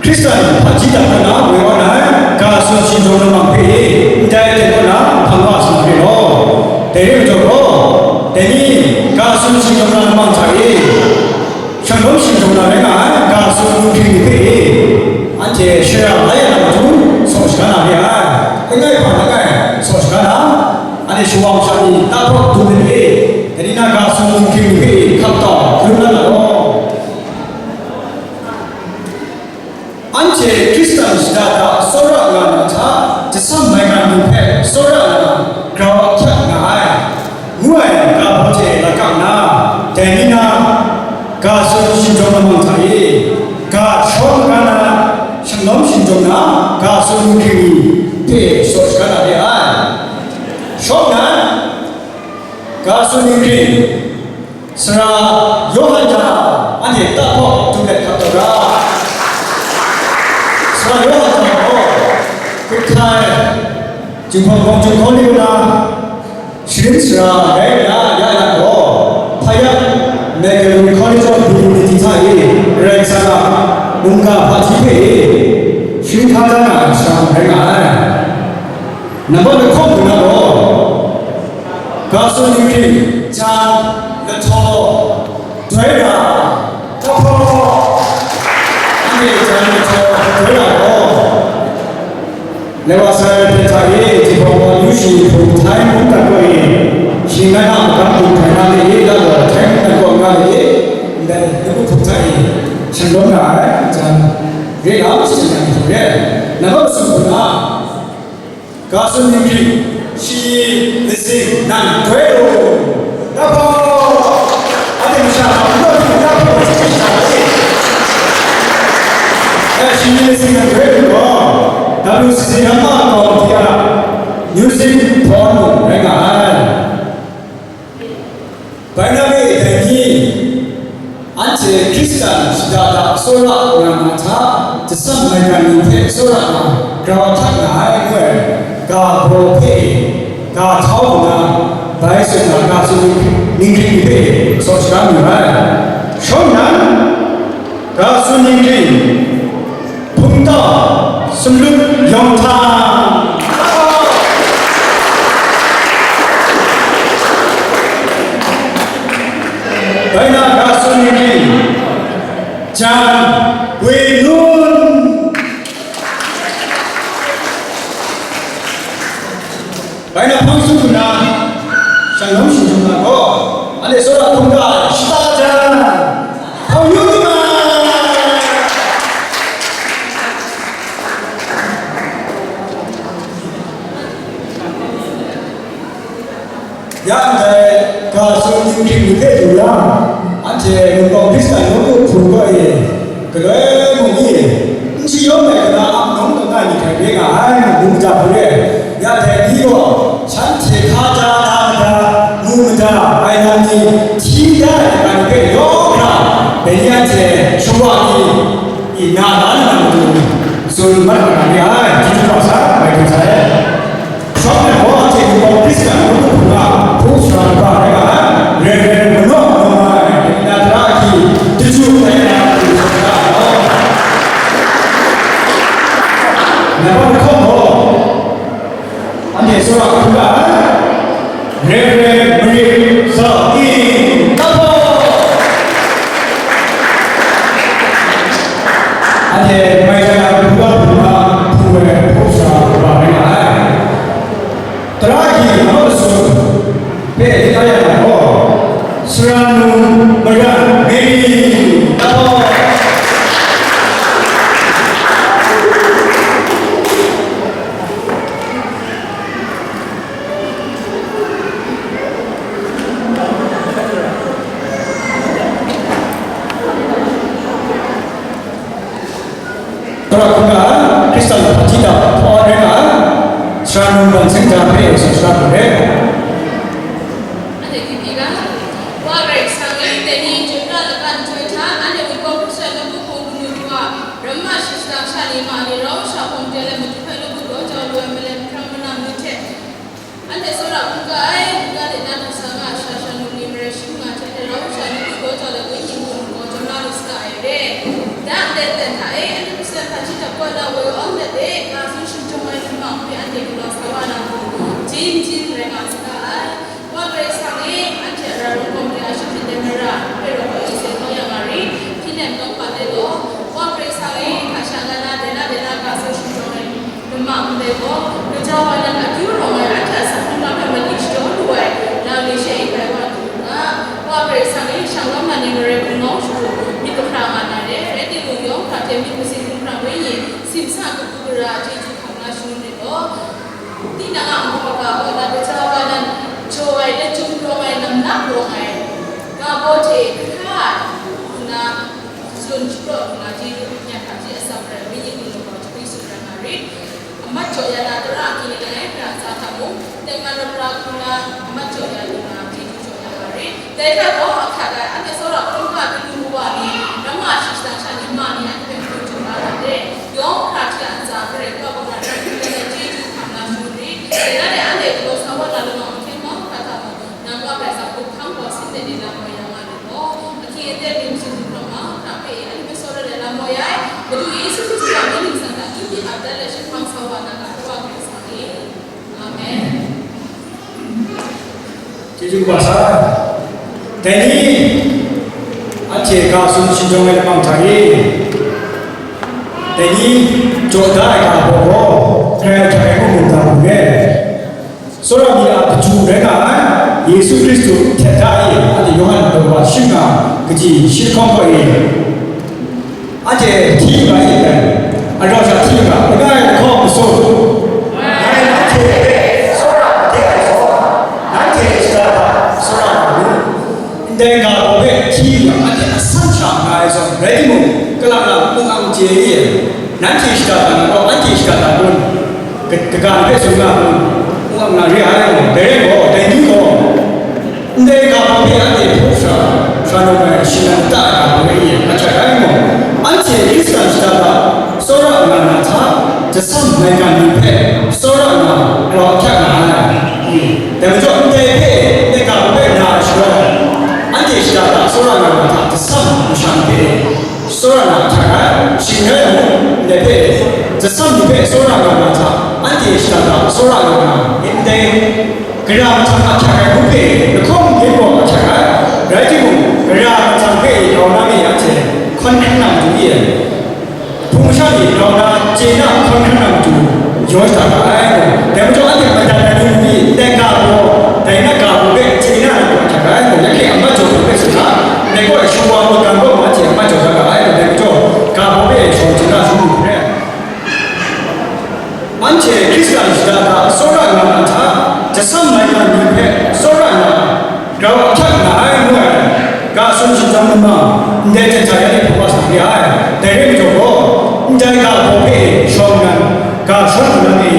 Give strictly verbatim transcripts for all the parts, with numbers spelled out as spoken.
Hkristan hpaji dang na woi wa na ai, ga tsun shingjawng lamang hpe e, ndai ten kaw na hpang wa sa na re law. Dai re majaw gaw, dai ni ga tsun shingjawng na lamang hta e, shanglawm shingjawng na rai nga ai, ga tsun nunghking ni hpe e, anhte shara la ya na matu, saw shaga na re ai. Langai hpa langai, saw shaga na, anhte shawang sha ni, tahpawt dum ni hpe e, dai ni na ga tsun nunghking ni hpe e, hkap tau, hkrum la na law. Anhte Hkristan shada da tsawra nga na hta, jasam mai nga ni hpe tsawra na grau ahkyak nga ai, ngu ai ga baw hte laga nna, dai ni na ga tsun shingjawng lamang hta e, ga shawng maga na, shanglawm shingjawng na, ga tsun nunghking ni hpe saw shaga na re ai. Shawng nnan, ga tsun nunghking, Sara Yawhan hta anhte tahpawt dum let hkap taw ra. Sara Yawhan hta gaw, hkut hkai, Jinghpaw Kawng Chyum hkaw ni kaw na, sharin sara rai nna ya yang gaw, Hpayak Macquarie College of Divinity hta e Karai Kasang a mungga hpaji hpe e sharin hka da na ai sara rai nga ai. Nambat lahkawng hku na gaw, ga tsun nunghking, jan, lahtaw, doi ra, kahpraw, anhte jan, lahtaw, doi ra gaw, Laiwa sai hpe hta e, Jinghpaw Kawng Yu Shi Hpung Htai Mung Gat Kaw e, shinggan a magam hpung htai na de e, la gaw Htai Mung Gat Kaw nga de e, ndai lamu hpung hta e, shanglawm nga ai, jan, re lam shajan ai hpung re, nambat masum hku na, Ga tsun ningri, shi, lizing, nan, doi lu. Kahpraw! Anhte masha, n taw hpyi, kahpraw hte shaja ai. E, shi, lizing, nan, doi lu gaw, W C C Rama Kawmti a music pawn mung rai nga ai. Bai na re ai dai ni, anhte Hkristan shada da tsawra nga na hta, jasam maigan ni hpe tsawra nga grau ahkyak nga ai ngu ai, ga baw hpe, ga htau nna, bai tsun na ga tsun ningri ni hpe saw shaga mayu ai. Shawng nnan, Ga tsun ningri, hpungtau, sumlut yawng htang. Bai na ga tsun ningri, jan, gwi nun. Bai na hpang tsun nna, shanglawm shingjawng na gaw, anhte tsawra hkungga shata jan, hpang yu lu ma. Ya ndai ga tsun ningri ni hpe du yang, anhte Wunpawng Hkristan nawku hpung kaw e, Galoi mung ni, n shayawm ai kana ap nawng kanga ni hte re nga ai, mung ja hku re, ya dai ni gaw, shanhte hka ja na mada, mu mada, ai lam ni, hti da ai ga ni hpe yawng hkra, dai ni anhte shawa ni, i na la na matu, tsun mat nga re ai, chyeju kaba sa, bai hkrit sai. Shawng nnan gaw anhte Wunpawng Hkristan nawku hpung a hpu sara kaba rai nga ai, Reverend Manaw Mawmai, Nata Aki, Daju Nayana Aki, Nata Aki. Nambat lahkawng gaw, anhte tsawra hkungga ai, Reverend Marit Zau Ing, Tapaw. Anhte mai jang a hpungga hpungga hpung ai hpu sara kaba rai nga ai. Tara hki nambat masum hpe hkrit ya na gaw, Saranu Maran Mary, Tapaw. Tara hkungga, Hkristan hpaji da hpawn rai nga, Saranu Ban Seng Jang hpe saw shaga lu re. Anhte hpyi ga, Wa Karai Kasang e, dai ni chyum ra laban nhtoi hta, anhte Wunpawng Hkristan nawku hpung kanu du a, ramma shi sadang sha ni ma ni rau sha hpawng de ai matu hpe nawku daw jau lu ai malem hkrang manam ni hte, anhte tsawra hkungga ai, n-ga de na hkasa nga ai sha sha nu ni marai shi nga hte hte rau sha ni hku daw jau ai wenyi hku nu gaw jaw na lu saga ai re. Da ndai ten hta e, anhte Hkristan hpa Myit masin hkra wenyi, simsa kabu gara a chyeju hkam na shangun rit law. Tinang a ngu maga gaw na kaja wa nan jaw ai, lachyum rawng ai, namnak rawng ai, ga baw hte hkra hku na, tsun shapraw hku na, chyeju hkam hkra hte atsam rai, wenyi hku na gaw, jahkwi tsun rai nga rit. Amat jaw ya na tara akyi ni langai hkra ntsa hta mung, tengman rap ra hku na amat jaw ya lu na, chyeju jaw ya nga rit. Dai hta gaw, ahkyak ai, anhte tsawra hkrum hkra kanu kawa ni, ramma shing shadang sha ni ma ni, anhte hpe hkrum jaw la ga de. Yawng hkra hte a ntsa, Karai Kasang gaw na rai hku na chyeju hkam na shangun rit. Dai na de anhte galaw sa wa na lawang mahkyen mahkra hta mung, nang Wa Karai Kasang hkrup hkang gaw sin de ni lam woi ya nga lu gaw, ahkying aten myit masin hkra mahkra hpe anhte hpe tsawra ai lam woi ai, Madu Yesu Hkristu a myit ningsang hta akyu myit ap dat let, shapang sa wa na ga, Wa Karai Kasang e. Amen. Chyeju kaba sa. Dai ni, anhte ga tsun shingjawng ai lamang hta e, dai ni jaw da ai ga baw gaw, Karai Kasang a mung mung da hku re. Tsawra mi a kaju rai nga ai, Yesu Hkristu htet da e, anhte Yawhan law wa shing nga, kaji shi lahkawng gaw e. Anhte hti yu ga e ai, arau sha hti yu ga, langai lahkawng masun. Ngai nanhte hpe tsawra made ai zawn, nanhte shada hta tsawra na u. Ndai ga baw hpe hti yu ga, anhte asan sha nga ai zawn rai timung, kalang lang hpung ang chye ai, nanhte shada hta na gaw, anhte shada hta kun, ka-, kaga hpe tsun nga kun, hpung ang na re ai, dai rai gaw, dai ni gaw, Ndai ga hpa hpe anhte hpaw sha, sha num ai, shi nan ta ai ga hpa e ahkyak ai mung, anhte Hkristan shada hta tsawra nga na hta, jasam maigan ni hpe tsawra nga grau ahkyak nga ai. Dai majaw, ndai hpe, ndai ga hpa hpe na ai shaloi, anhte shada hta tsawra nga na hta, jasam masha ni hpe tsawra na ahkyak ai, shing rai mung, ndai hpe, jasam ni hpe tsawra nga na hta, anhte shada hta tsawra nga na, ndai Gara mahtang ahkyak ai hku hpe lahkawng yin gaw ahkyak ai, rai timung, gara mahtang hpe grau na mi anhte hkawn hkran na matu e, hpung masha ni grau na chye na hkawn hkran na matu yaw shada ga ai. Dai majaw anhte madat ai ni mung ni, ndai ga baw, dai na ga baw hpe chye na matu ahkyak ai, ya hkye a mat jaw hpe tsun na, ndai gaw shawa mungkan gaw anhte a mat jaw da ga ai, dai majaw ga baw hpe shawng chye na shangun hku re. Anhte Hkristan shada hta tsawra nga na hta, jasam maigan ni hpe tsawra nga, grau ahkyak nga ai ngu ai, ga tsun shingjawng lamang, ndai hte hta ya ni hpaw wa sa re ai. Dai rai majaw gaw, ndai ga hpaw hpe shawng nnan, ga shawng nnan e,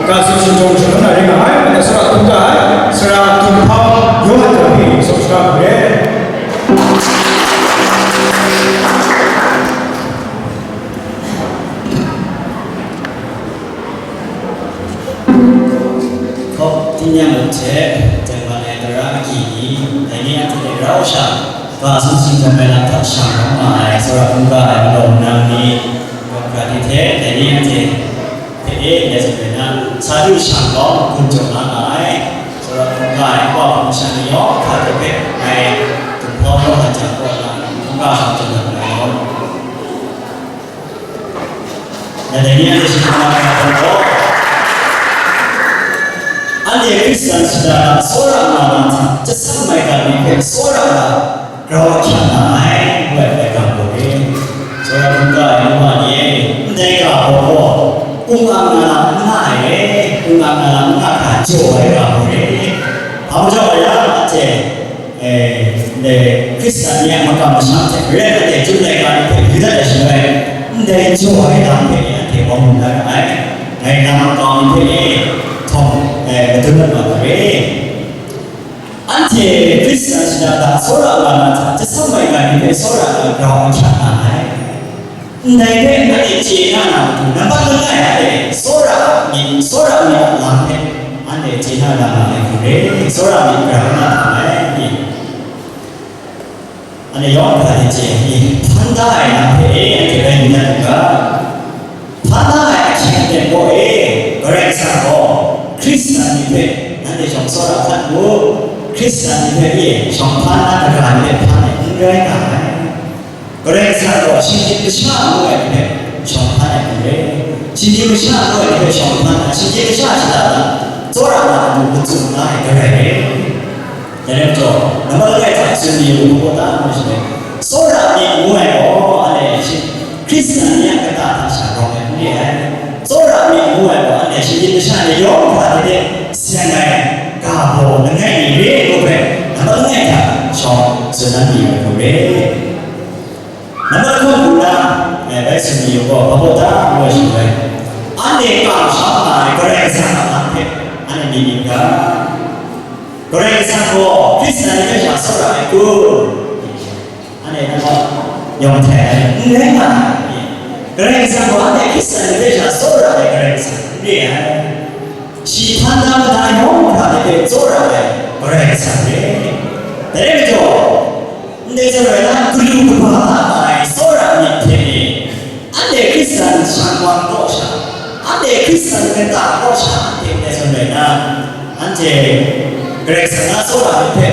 ga tsun shingjawng shangun na rai nga ai, anhte tsawra hkrum ga ai, Sara Tumhpau Yawhan hta hpe tsaw shara hku re. Hkawk tingnyang mung hte, tengman ai tara agyi ni, dai ni anhte hte rau sha, ga tsun shingjawng ai lam hta shang rawng nga ai, tsawra hkrum ga ai, galaw nang ni, gawt ga ni hte, dai ni anhte hpe e, ya tsun ai na, sa du shang lawm, gun jaw na nga ai, tsawra hkrum ga ai, wa hpung sha ni yawng, hpa hte hpe, ngai, Tumhpau Yawhan hta kaw na, hkrum ga shang jaw na nga ai. Dai ni anhte shi hkam na hkam gaw, anhte Hkristan shada hta tsawra nga na hta, jasam maigan ni hpe tsawra nga, grau ahkyak nga ai, ngu ai hpe ga gaw e. Tsawra hkrum ga ai ngu ma ni e, ndai ga baw gaw, kung ang nga na n nga ai e, kung ang nga na n nga hkra jaw ai ga gaw e. Hpa majaw nga yang, anhte, E, ndai Hkristan ni a makam masham hte maren anhte chyum laika ni hpe yu dat ai shaloi, ndai jaw ai lam hpe anhte bawng lu na ra ai. Ngai lam makau ni hpe e htawng, e, madun mat wa ga re. Anhte Hkristan shada hta tsawra nga na hta, jasam maigan ni hpe tsawra nga grau ahkyak nga ai. Ndai hpe anhte chye na na matu, nampat langai anhte tsawra a myit, tsawra a myit a lam hpe anhte chye na na nga ai hku re, tsawra a myit gara na hta mai. Anhte yawng hpa de chye ai ni, hpan da ai lam hpe e, anhte rai nna n ga. Hpan da ai ahkying aten gaw e, Karai Kasang gaw Hkristan ni hpe nanhte shawng tsawra hkat n mu, Hkristan ni hpe e shawng hpan na daga ni hpe hpan ai n rai nga ai. Karai Kasang gaw shinggyim masha ngu ai ni hpe shawng hpan ai hku re. Shinggyim masha ngu ai ni hpe shawng hpan ai, shinggyim masha shada na, tsawra na matu matsun na ai Karai re. Dai rai majaw, nambat langai hta tsun mi u, hpaw ta ngu shaloi, tsawra myit ngu ai gaw, anhte shi, Hkristan ni a kata hta sha rawng ai n re ai. Tsawra myit ngu ai gaw, anhte shinggyim masha ni yawng hkra de de seng ai ga baw langai mi re ai hpe, nambat langai hta shawng tsun dan mi ai hku re. Nambat lahkawng hku na, eh, bai tsun mi yu gaw, hpa baw ta ngu ai shaloi, anhte kamsham nga ai Karai Kasang a lam hpe anhte myit yu ga. Karai Kasang gaw Hkristan ni hpe sha tsawra ai kun? Anhte nambat yawng hte n rai nga ai. Karai Kasang gaw anhte Hkristan ni hpe sha tsawra ai Karai Kasang n re ai. Shi hpan na mada yawng hkra de hpe tsawra ai Karai Kasang re. Dai rai majaw, ndai zawn rai na, galu kaba la nga ai tsawra myit hte ni, anhte Hkristan shang wan kaw sha, anhte Hkristan kata kaw sha, anhte ndai zawn rai na, anhte Karai Kasang a tsawra myit hpe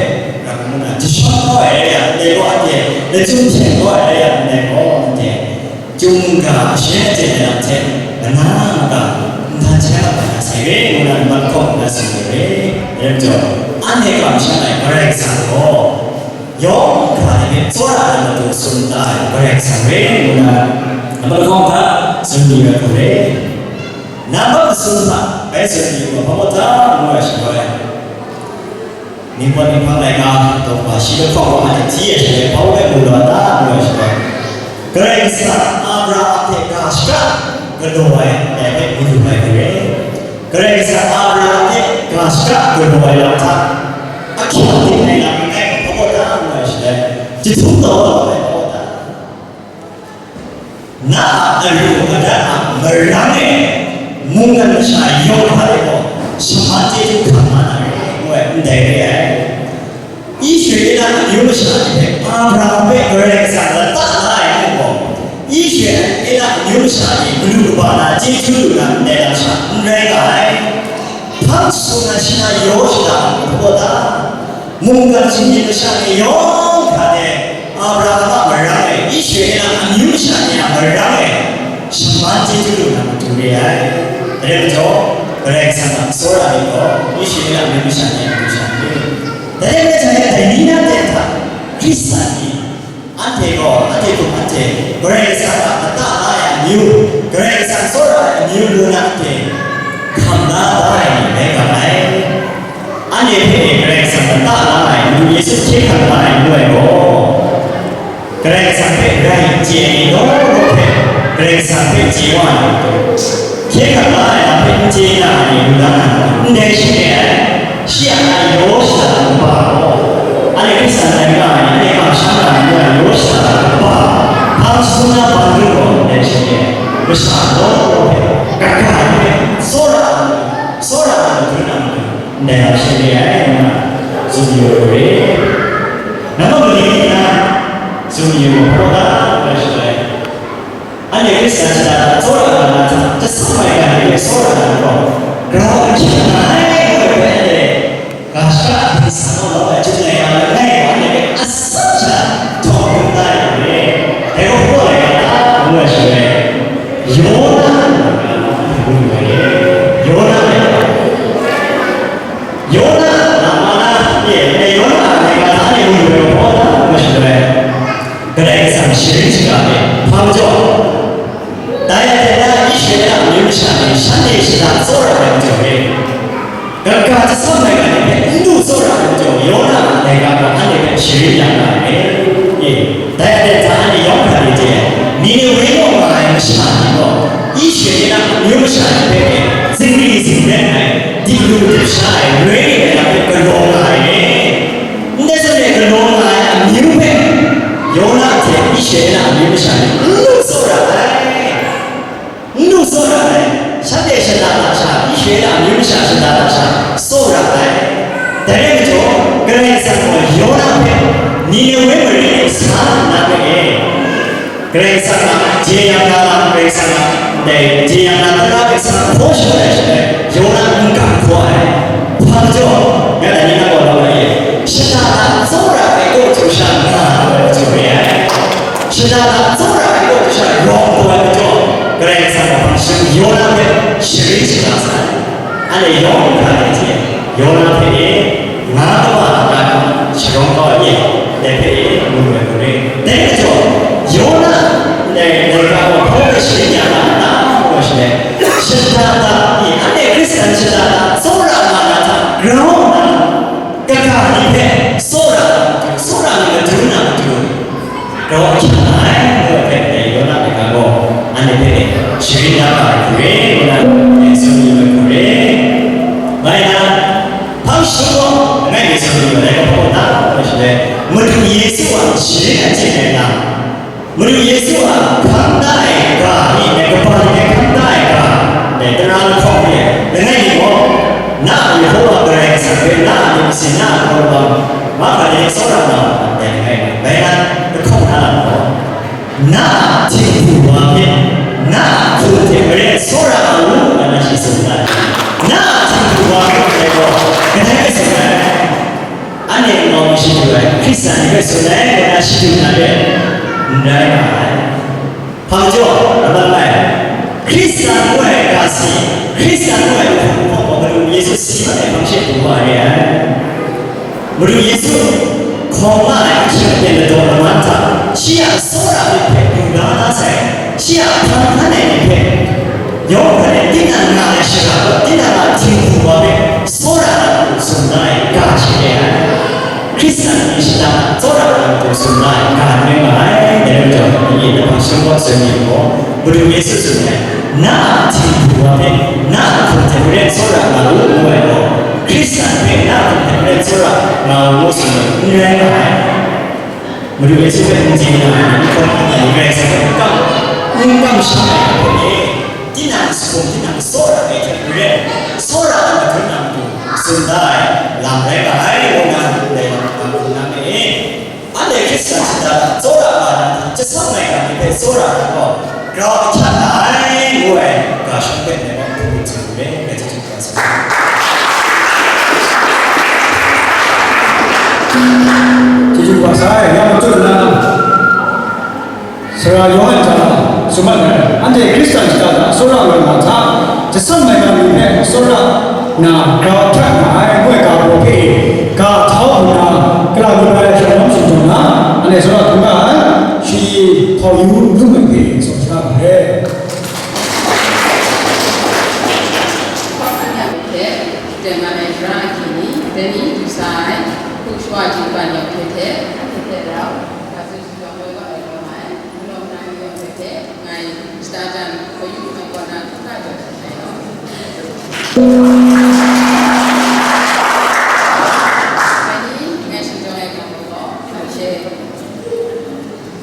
ram ngu na jashawn kau ai rai yang, ndai gaw anhte lachyum hpyen kau ai rai yang, ndai gaw anhte Chyum mungga ashe aten ai lam hte, mana mungga nhtan hte ap ai lam sai re, ngu na nambat lahkawng nna tsun yu re. Dai majaw, anhte kamsham ai Karai Kasang gaw, yawng hkra ni hpe tsawra ai matu tsun da ai Karai Kasang re, ngu na nambat lahkawng hta tsun yu ai hku re. Nambat masum hta bai tsun yu ga, hpa baw ta ngu ai shaloi, Ningpawt Ninghpang laika, daw hpa shi lahkawng wa anhte hti ai shaloi, hpa baw mu lu a ta, ngu ai shaloi, Karai Kasang Abraham hte ga shaka galaw ai, dai hpe mu lu ai hku re. Karai Kasang Abraham hte ga shaka galaw ai lam hta, ahkyep ding ai lam langai hpa baw ta, ngu ai shaloi, jahtum taw taw ai hpa baw ta. Na a aru adat a marang e, mungkan masha yawng hpa de gaw, shaman chyeju hkam nga na re, ngu ai, ndai re ai. Israela amyu masha ni hpe Abraham hpe Karai Kasang lata la ai mu gaw, Israela amyu masha ni galu kaba na chyeju lu na ndai lam sha n rai nga ai. Hpang jahtum na shi na yaw shada ai hku hpaw ta? Mungkan shinggyim masha ni yawng hkra de, Abraham a marang e, Israela amyu masha ni a marang e, shaman chyeju lu na matu re ai. Dai majaw, Karai Kasang a tsawra ai gaw, Israela amyu masha ni a matu sha n re. Dai rai nna, dai ni na ten hta, Hkristan ni, anhte gaw, anhte hkum anhte, Karai Kasang a lata la ai amyu, Karai Kasang tsawra ai amyu ngu na anhte hkam la da ai ni rai nga ai. Anhte hpe Karai Kasang lata la ai Madu Yesu hkye hkrang la ai ngu ai gaw, Karai Kasang hpe rai n chye ai ni law law hpe, Karai Kasang hpe chye wa ai ni, hkye hkrang la ai lam hpe n chye na ai ni, lu na ai ni, ndai shi re ai. Shi a yaw shada ai kaba gaw, anhte Hkristan rai nga ai ni, anhte kamsham nga ai ni a yaw shada ai kaba, hpang jahtum na ban lu gaw, ndai shi re ai. Masha law law hpe, kaga ai hpe, tsawra ai, tsawra ai matu na matu, ndai lam shi re ai, ngu na tsun yu ai hku re. Nambat mali na tsun yu ai hku ga, ngu ai shaloi, anhte Hkristan shada hta tsawra ai lam hta, jasam ai ga ni hpe tsawra ai gaw, grau n hkyen nga ai, ngu ai hpe anhte ga shaka hpyi sa naw lau ai, Chyum laika langai gaw anhte hpe asak sha htawng hkrum da ai hku re. Dai gaw hpaw laika ta ngu ai shaloi, Yawna ngu ai lam hpe ngu yu ai re. Yawna laika, Yawna lam ma na, e, e, Yawna laika hta anhte ngu yu ai gaw hpaw ta ngu ai shaloi, Karai Kasang sharin shaga ai, hpa majaw, dai aten na Israela amyu masha ni shanhte shada tsawra ai majaw re. Kaga jasam ai ga ni hpe n du tsawra ai majaw, Yawna a laika gaw anhte hpe sharin ya nga ai. E, dai aten hta anhte yawng hkra de chye ai, Ninewe mung nga ai masha ni gaw, Israela amyu masha ni hpe zingri zingrat ai, dip lu dip sha ai, roi rit ai lam hpe galaw nga ai. Ndai zawn e galaw nga ai amyu hpe, Yawna hte Israela amyu masha ni n du tsawra ai. N du tsawra ai, shanhte shada hta sha, Israela amyu masha shada hta sha, tsawra ai. Dai rai majaw, Karai Kasang gaw Yawna hpe, Ninewe mare de sa nna hpe e, Karai Kasang a jeyang na lam, Karai Kasang a ndai jeyang na tara Karai Kasang hpaw sharawt ai shaloi, Yawna n kam hkaw ai. Hpa majaw, ya dai ni na gaw lau ai e, shada hta tsawra ai kaw hte sha nga ai majaw re ai. Shada hta tsawra ai kaw hte sha rawng kau ai majaw, Karai Kasang a hpang jahtum Yawna hpe sharin shaga sa ai. Anhte yawng hkra de hte, Yawna hpe e, nga kaba a ga hta sharawng kau ai ni, dai hpe e, mu lu ai hku re. Dai majaw, Yawna ndai laika Sharin na ga ai hku re, ngu na, ngai tsun yu ai hku re. Bai na, hpang shadawn gaw, langai mi tsun yu ai, dai gaw hpaw na, ngu ai shaloi, Madu Yesu a sharin a chye ai lam, Madu Yesu a hkam da ai ga ni, dai kaba ni hpe hkam da ai ga, dai tara lahkawng ni, langai mi gaw, na a Yehova Karai Kasang hpe, na a myit masin, na a hkawm, mahkra ni tsawra nga ai, dai langai mi, bai na, lahkawng na lam gaw, Na a htingbu wa hpe, na a hku hte maren tsawra nga u, nga na shi tsun ai. Na a htingbu wa hpe ndai gaw, kadai hpe tsun ai? Anhte nau mi shadu ai, Hkristan ni hpe tsun ai, ngu na shadu na re, n rai nga ai. Hpa majaw, amat lai, Hkristan ngu ai ga si, Hkristan ngu ai hku hpawng gaw, Madu Yesu si mat ai hpang she du wa re ai. Madu Yesu hkawm nga ai ahkying aten ladaw lama hta, shi a tsawra myit hpe yu la na sai, shi a hpang hkan ai myit hpe, yawng hkan e tinang nga ai shara gaw, tinang a htingbu wa hpe tsawra na matu tsun da ai ga shi re ai. Hkristan ni shada na tsawra na matu tsun da ai ga n rai nga ai, dai rai majaw, nanhte hpang shingkawm tsun myit gaw, Madu Yesu tsun ai, na a htingbu wa hpe, na a hku hte maren tsawra nga u, ngu ai gaw, Hkristan hpe na a hku hte maren tsawra nga u, ngu tsun ai, n rai nga ai. Madu Yesu hpe n chye na ai ni, n hkawm n ai ni, Karai Kasang hpe n kam, n kamsham ai ni hpe, tinang sahkum, tinang tsawra ai hte maren, tsawra ai madun na matu tsun da ai lam rai nga ai, ngu na, ndai lam hkrum na me. Anhte Hkristan shada hta tsawra nga na hta, chyasam maigan ni hpe tsawra na gaw, grau ahkyak nga ai, ngu ai ga shawng hpe ndai wa hpung hpung hte tsun u re, ngai chyeju kaba sa ai. Chyeju kaba sa ai, ya machut nna, Sara Yawhan hta tsun mat ai, anhte Hkristan shada hta tsawra nga na hta, chyasam maigan ni hpe tsawra na grau ahkyak nga ai, ngu ai ga hpe, ga htau hku na, kala lu ai shalawm shingtang na, anhte tsawra hkrum ga ai, shi hpau yu n lu ai hpe tsun sha ai. Hpang hkan yang hte, teng nga ai tara ahkying ni, dai ni du sa ai, hku shawa jingban yang hte hte, anhte hte rau, ga tsun shajawng woi wa ai rawng ai, malawng nang ni yawng hte hte, ngai shada jan hpayu ngai kaw na hkungga jaw sha ai. Ngai ni, ngai shingtawng ai gaw, gaw, gaw, she,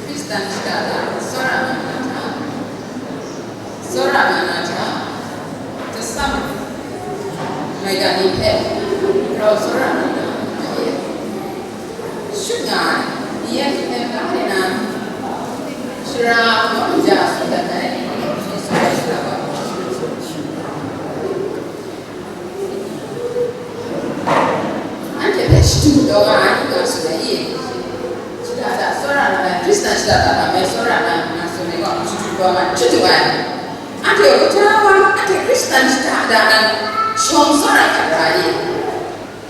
Hkristan shada hta, tsawra nga na hta, tsawra nga na hta, chyasam maigan ni hpe, grau tsawra nga na, shut nga ai, ni a hkying hpe ga de na, shara nawng ja tsun dat ai, shara gaw, anhte hpe shadu taw nga ai, nga tsun ai i? Shada hta tsawra na ai, Hkristan shada hta hta mai tsawra na, nga tsun ai gaw, shadu taw nga, shadu ai. Anhte gaw, kaja wa, anhte Hkristan shada hta nan shawng tsawra hkat ra ai i?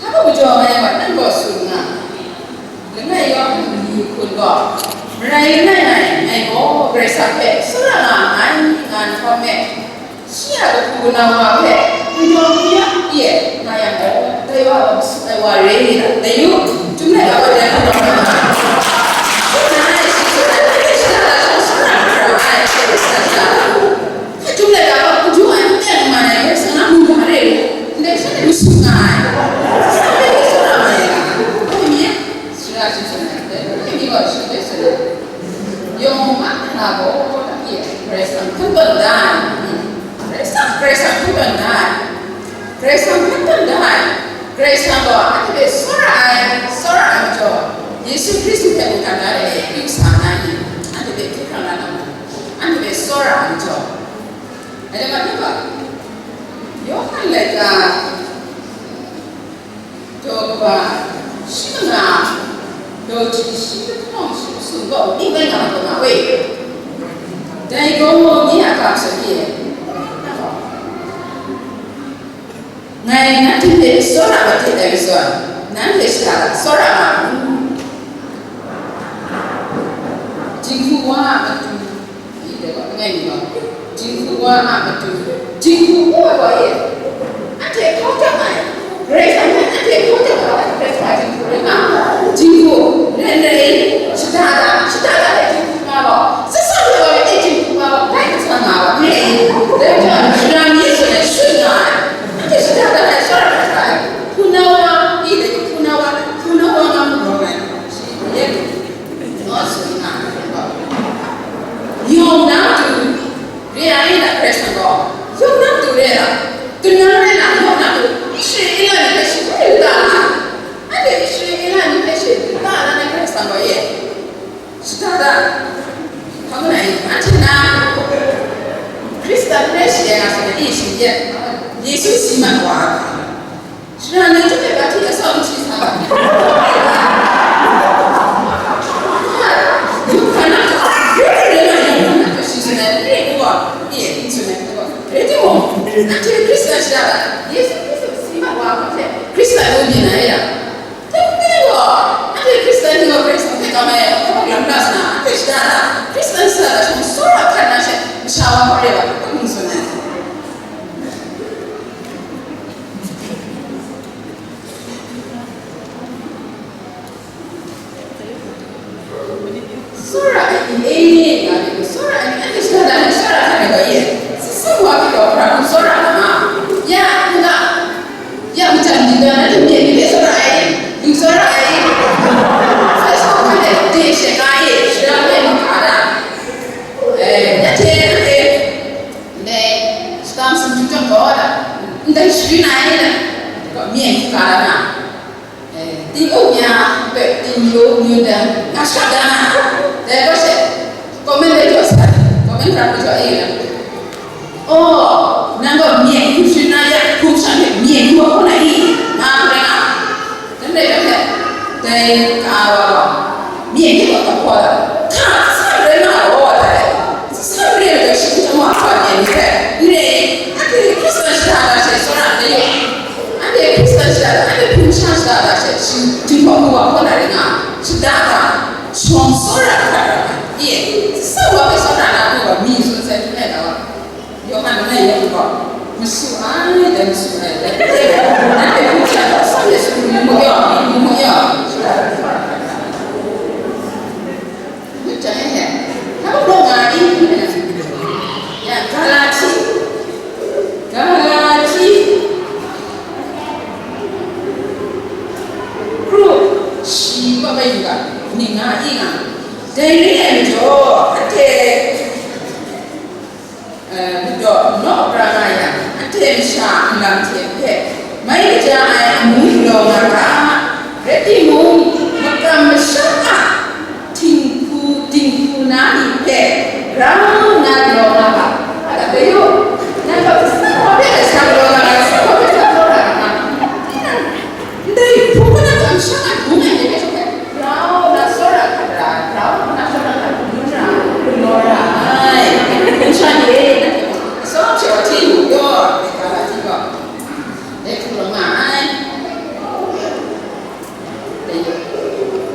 Hpa mung majaw ngai a mat nan gaw tsun nga, langai yawng ni hkun gaw, marai langai ngai, ngai gaw Karai Kasang hpe tsawra nga nngai, nga nhtawm e, shi a kahpu kanau wa hpe n daw n ya pyi ai nga yang gaw, dai wa gaw masu ai wa re nga, dai yu, Chyum laika wa dai hkun gaw, shi na ai shi hte, dai shi na ai shi tsawra hkat ra ai, shi hte sa sha. Hkachung laika gaw, n jung ai, n teng n man ai, Karai Kasang a mungga re ai, ndai sha ni masu nga ai. Sa hpe tsawra nga ai, dai mi, sara hte tsun ai, dai mi gaw shi hpe tsun ai. Yawng mahkra gaw, Karai Kasang hkan tawn da ai, Karai Kasang, Karai Kasang hkan tawn da ai, Karai Kasang hkan tawn da ai, Karai Kasang gaw anhte hpe tsawra ai, tsawra ai majaw, Yesu Hkristu hpe mungkan da ai, yu sa na ni, anhte hpe hkye hkrang la na mu, anhte hpe tsawra ai majaw. Dai mat ni gaw, Yawhan laika, daw kaba, shi manga, daw ji shi lahkawng shi masum gaw ning rai nga ai gaw nga we. Dai gaw, nye a ga masha pyi e. Ngai nanhte hpe tsawra mat hte dai majaw, nanhte shada tsawra nga mu. Jinghku wa a matu, Dai gaw, langai mi gaw, Jinghku wa a matu, Jinghku ngu ai wa e, anhte hkau jang ai, Karai Kasang hpe anhte hkau jang ai, Karai Kasang a Jinghku rai nga, Jinghku ren rai, shada da, shada da hte Jinghku nga gaw, tsawra ai wa hpe Jinghku nga gaw, bai hkasa nga wa, rai. Ya, ya, Karai Kasang gaw, yawng na matu re ai, kanan rai na, yawng na matu, Israela ni hpe shi hkrum yu ta na, anhte Israela ni hpe shi hkrum yu ta na, Karai Kasang gaw e. Shada da, hpa ngu na i, anhte na, Hkristan hpe shi ai nga sa ai, e, shi yen, Yesu si mat wa ai. Shara ni chyum ai ga hti atsawm hti sa ai. Yawng hkra na, yawng hkra na, yawng hkra na, shi tsun ai, re ai gaw, e, tsun ai gaw. Rai timung, anhte Hkristan shada da, Yesu Hkristu si mat wa ai hpe, Hkristan ngu byin ai ya. Dai hpe gaw, anhte Hkristan ni gaw Karai Kasang hpe kam ai, hkabak lam la sa na, anhte shada da, Hkristan shada da, shawng tsawra hkat na she, masha wa hpe re wa, hkabak n tsun ai. Tsawra ai ni e, nga myit, tsawra ai ni, anhte shada da, tsawra hkat ai gaw e. Sasam wa hpe gaw, hkra hkrum tsawra nga ma. Ya, n ga, ya, majan di da, nanhte myen ni hpe tsawra ai, lu tsawra ai. Facebook hpe de she nga e, shara hpe lu hkra da. Eh, ya hte, anhte, ndai, shata masum chyum chyawm gaw da, ndai sharin ai da, myen hkra da na. Eh, ting-u mya hpe ting-yu myun dan nga shap dan na, dai gaw she, comment de jaw sa, comment rap de jaw e na. Oh, nang gaw myen hkrum sharin na ya, hkum shan hpe myen hkrum hkrum na i, nga hkrum na. Dai rai hpe, dai ka wa gaw, myen ni gaw tabaw da, hka, tsam rai nga gaw dai, tsam re ai gaw, shi hkrum hkrum wa hpa myen ni hpe, n re, anhte Hkristan shada da she tsawra ai. Anhte Hkristan shada da, anhte hpung sha shada da she, shi, Jinghpaw Kawa hkaw na ring nga, shada da, shawng tsawra hkra ra ai. Ye, tsawra hpe tsawra na hku gaw, mi tsun sai tsun ai da wa. Yawhan langai yawng gaw, masu ai, dai masu ai, dai, anhte hpung sha gaw, tsawra hpe tsun, mi mu yaw, mi mu yaw, shada da tsawra hkra ra ai. Ngut jang e he, hpa mung nga i? Ya, Galati, Galati, group shi kaw yu ga, myit nga i nga. Dai re ai majaw, anhte, eh, gutdaw naw pra nga yang, anhte masha nlang hte hpe mai kaja ai amu galaw nga ga, rai timung, makam masham a htinghku dinghku na ni hpe grau nna galaw nga ga, a, dai yu, nang gaw, Karai Kasang wa hpe sa galaw nga ga, Karai Kasang wa hpe sa galaw nga ga, ndai hpung kaw na kamsham ai bung ai ni hpe grau nna tsawra hkra, grau nna tsawra hkra, galaw ra ai. Hpung sha ni e, atsawm hte wa hti yu gaw, dai ga la hti gaw, dai hkrung lawm nga ai.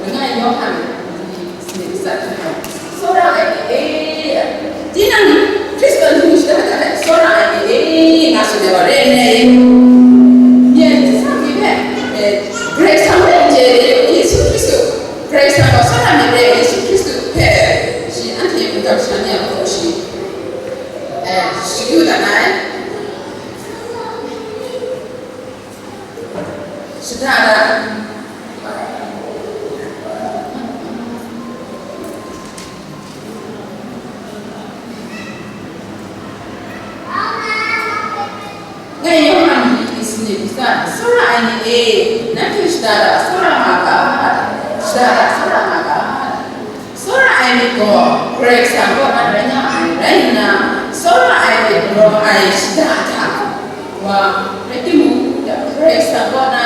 Langai Yawhan, tsawra ai ni e, tinang Hkristan hpung shada da ai, tsawra ai ni e, nga tsun ai wa rai nna, myen hte sa ni hpe, eh, Karai Kasang hpe n chye ai, Yesu Hkristu, Karai Kasang gaw tsawra myit re ai Yesu Hkristu hpe, shi anhte mungdan sha ni a hku shi, eh, shayu dat ai. Shada da. Langai Yawhan ni, ni sanit ni hta, tsawra ai ni e, nanhte shada da, tsawra nga ga, shada da, tsawra nga ga. Tsawra ai myit gaw Karai Kasang kaw na rai nga ai rai nna, tsawra ai myit galaw ai shada hta wa rai timung, Karai Kasang kaw na,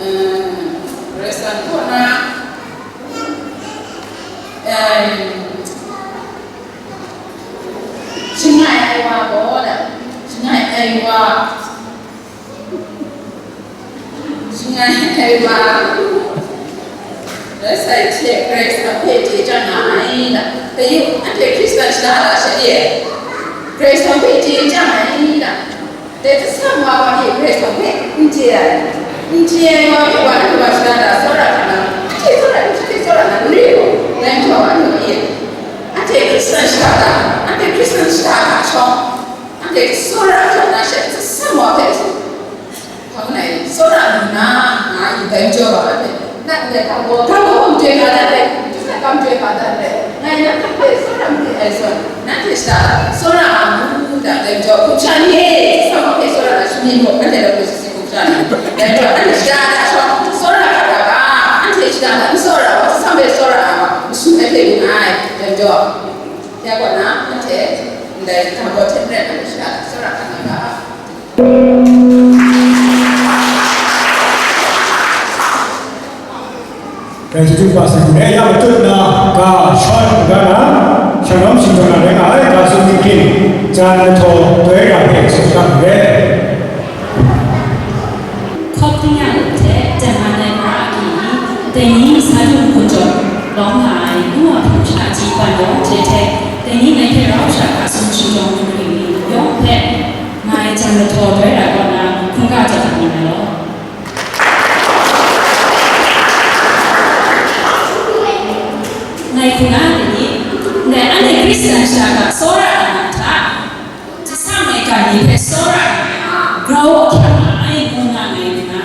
eh, Karai Kasang kaw na, em, shangai ai wa gaw na, shangai ai wa, Shangai ai wa, rai sai hte Karai Kasang hpe chye chyam nga ai da. Dai yu, anhte Hkristan shada da sha e, Karai Kasang hpe chye chyam ai da. Dai hta wa wa e Karai Kasang hpe n chye ai, n chye ai wa hpe wa anhte wa shada da tsawra hkra na, anhte tsawra, anhte tsawra na n re gaw, dai majaw anhte wa e, anhte Hkristan shada da, anhte Hkristan shada da shawng, anhte tsawra hkra na she, hta wa hpe Hpa ngu na i, tsawra lu na, nga i dai jaw ai hpe, nat ndai hta gaw, hta gaw kam chye hpa dat ai, chyum na kam chye hpa dat ai, Nanhte hpe tsawra made ai zawn, nanhte shada tsawra a mu da, dai majaw, hkum sha ni e, sa ma hpe tsawra na shamyin mu, anhte rau hpe sisi hkum sha na, dai majaw, anhte shada shawng tsawra a ra ga, anhte shada n tsawra wa, sa ma hpe tsawra a wa, masum ai hpe ring ai, dai majaw, ya kaw na, anhte ndai ga gaw hte maren anhte shada tsawra a ra ga. Gratitude pa sai hku re, ya matut na ga shawng hku ga na, shalom shingtawng na rai nga ai, ga tsun hkrit hkrit, jan lahtaw doi ra hpe tsun ga hku re. Hkawk tingnyang hte tengman ai mara agyi ni, dai ni sa du hkun jaw lawm nga ai, nu a hpung sha ji ban yawng hte hte, dai ni ngai hte rau sha ga tsun shingtawng ai ni yawng hpe, ngai jan lahtaw doi ra kaw na, hkungga jaw dat ni na law. Ngai hku na ai ni, ndai anhte Hkristan shada ga tsawra ai na hta, jahta maigan ni hpe tsawra ai, grau ahkyak nga ai ngu na ngai hku na,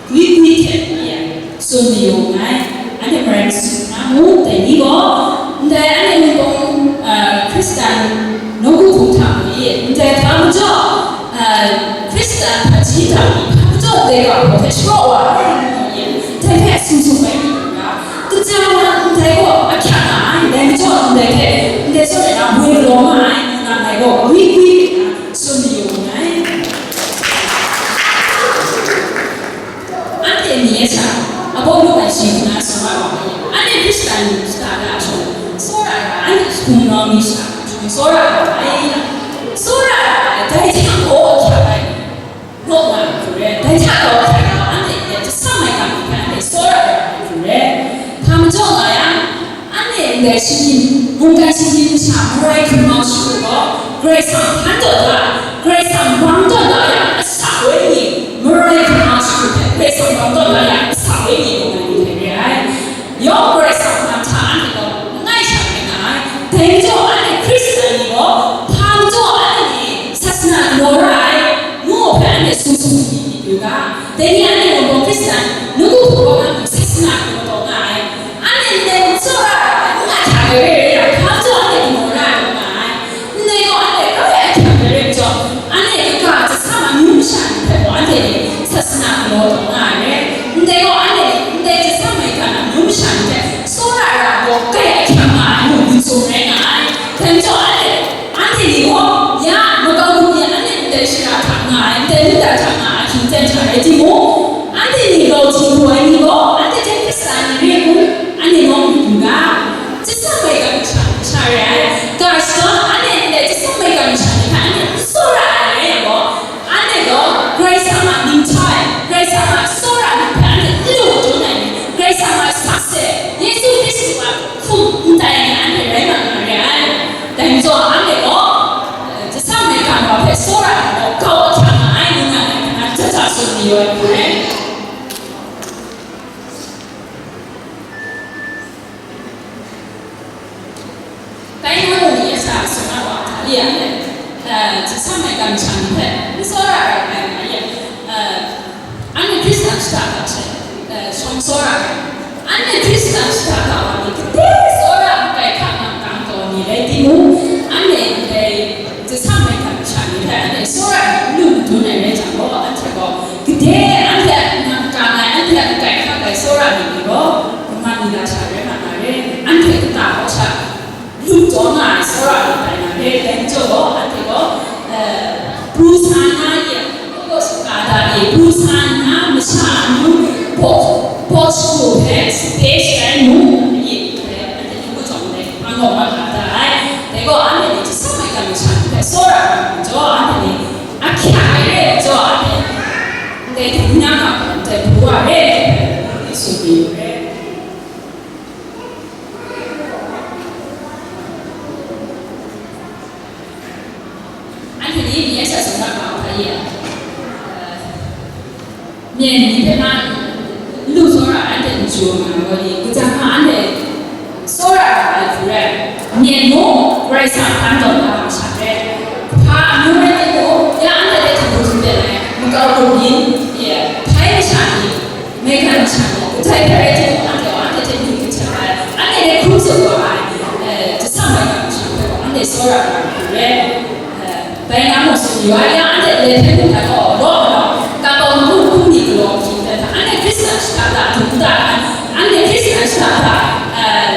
gwi gwi hte pyi ai, tsun mayu nngai. Anhte marai masu na mu, dai ni gaw, ndai anhte Wunpawng, ah, Hkristan nawku hpung hta mu i, ndai hpa majaw, ah, Hkristan hpaji hta i hpa majaw ndai ga hpaw hte sharaw wa ai ngu yin, dai hpe sum sum bai mi nga, kaja wa ndai gaw ahkyak nga ai, dai majaw ndai hpe ndai zawn e na woi galaw nga ai ngu na ngai gaw gwi gwi nna tsun mayu nngai. Anhte mi e sha, a bawng lu ai shi hku na tsun wa ai, anhte Hkristan shada da shawng, tsawra ai, anhte hkum rau mi shada shawng, tsawra ai, tsawra ai, dai hta gaw ahkyak ai, raw nga ai hku re, dai hta gaw ahkyak ai, anhte ndai jahta maigan ni hpe anhte tsawra ai hku re, hpa majaw nga yang, anhte ndai shinggyim, mungkan shinggyim masha marai hkrung mau shagu gaw, Karai Kasang hpan taw da, Karai Kasang bang taw da yang, asak wenyi, marai hkrung mau shagu hpe Karai Kasang bang taw da yang, asak wenyi gaw ngai ni hte re ai. Yawng Karai Kasang a hta anhte gaw langai sha rai nga ai. Dai majaw anhte Hkristan ni gaw, hpa majaw anhte ni sasana galaw ra ai, ngu hpe anhte sung sung myit myit yu ga. Dai ni anhte gaw Hkristan, nawku hpung kaw na mung sasana galaw taw nga ai. Anhte ndai n tsawra ai, n nga hta ai rai rai yang, hpa majaw anhte galaw ra ai, nga ai. Ndai gaw anhte kau ai ahkyak ai rai majaw, anhte kaga jahta ma amyu masha ni hpe gaw anhte ni sasana galaw taw nga ai re. Ndai gaw anhte ni ndai jahta maigan a amyu masha ni hpe tsawra ai ra gaw kai ahkyak nga ai ngu gun sum rai nga ai. Dai majaw anhte, anhte ni gaw ya makau lu ni anhte ndai shara hta nga ai, ndai nta hta nga ai hkying ten hta rai timung, anhte ni rau htingbu ai ni gaw anhte hte Hkristan ni re kun? Anhte nawng myit yu ga, jahta maigan masha ni sha re ai, ga shadawn anhte ndai jahta maigan masha ni hpe anhte n tsawra ai rai yang gaw, anhte gaw Karai Kasang a mying hta e, Karai Kasang a tsawra mying hpe anhte n lu dawn ai ni, Karai Kasang a sakse, Yesu Hkristu a hkum n tai ai ni anhte rai nga nga re ai. Dai majaw, anhte gaw, eh, jahta maigan wa hpe tsawra ai gaw, grau ahkyak nga ai, ngu na ngai hpe na jaja tsun mayu ai hku rai. Dai na mung ni a sha a sumla wa hta e, eh, jahta maigan masha ni hpe n tsawra ai, ngai nga ye, eh, anhte Hkristan shada hta she, eh, shawng tsawra ai. Anhte Hkristan shada hta wa ni, gade tsawra ai kai hka nang kang taw ni rai timung, anhte ndai jahta maigan masha ni hpe anhte tsawra ai n lu madun ai rai jang gaw, anhte gaw gade anhte a nang kang ai, anhte a kai hka kai tsawra ni gaw, kaman ni lasha rai nga na re, anhte kata gaw sha lu taw nga ai tsawra ni tai na re, dai majaw gaw, anhte gaw, eh, pru sa na ye, Pawlu gaw shaka da e, pru sa na masha amyu, pawt, pawt shagu hpe sape sharai mu, aye, anhte ni gaw jawng dai, hpang gaw nga ga da ai. Dai gaw, anhte ni jahta maigan masha ni hpe tsawra ai majaw, anhte ni ahkyak ai re ai majaw, anhte ndai hte n na ga hpe ndai pru wa re ai hpe, Yesu myit yu re. Anhte ni myi sha sumla hkra hkra ye, eh, myen ni hpe na n lu tsawra ai, anhte n chyu nga ai gaw ni, kaja hka anhte tsawra ra ai hku rai, myen mung Karai Kasang hpan tawn na masha hte, hpa amyu rai timung, ya anhte hte htingbu htingden ai makau grup ni, ye, hpai masha ni, maigan masha ni, kadai hpe rai timung, anhte gaw anhte hte lu lu hte ai, anhte hte hkrum tsun wa ai, eh, Bai na mung sung yu ai yang, anhte le hpe mung ai gaw, law law, kaba mung hkum ni galaw hpyi dan hta, anhte Hkristan shata hta dum da ai, anhte Hkristan shata hta, eh,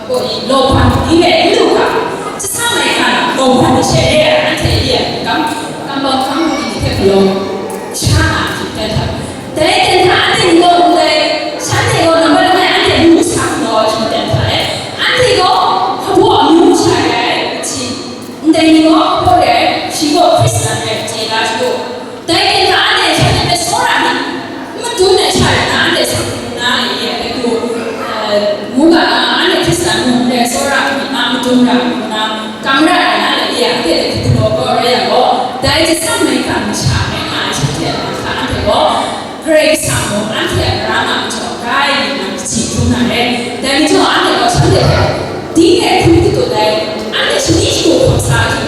ago i, lawhpan ni le n lu ga, jahta mai ga, lawhpan ni she re ai, anhte ye, kam, kam bang kam ni hte galaw, sha na hpyi dan hta. Dai dan hta anhte ni gaw ndai, shanhte gaw nambat langai anhte amyu sa galaw hpyi dan hta e, anhte gaw hpabaw amyu sha ai, hpyi. Ndai ni gaw hpaw re ai, shi gaw Hkristan rai chye la sha u. Dai hte hta anhte shanhte hpe tsawra na, n madun ai sha rai na, anhte sang hkrum na le ye, Petru, eh, ngu ga na, anhte Hkristan mung re tsawra myit ma, madun ra myit ma, kam ra ai na le ye, anhte hte hkrit galaw kau rai yang gaw, dai jahta mai ga masha rai nga ai shanhte a hta anhte gaw, Karai Kasang mung anhte a mara nga majaw, rai myit na kaji hkrum na re. Dai majaw, anhte gaw shanhte hpe, ding e hkrum kadu ai, anhte shani shagu hkawm sa ai hte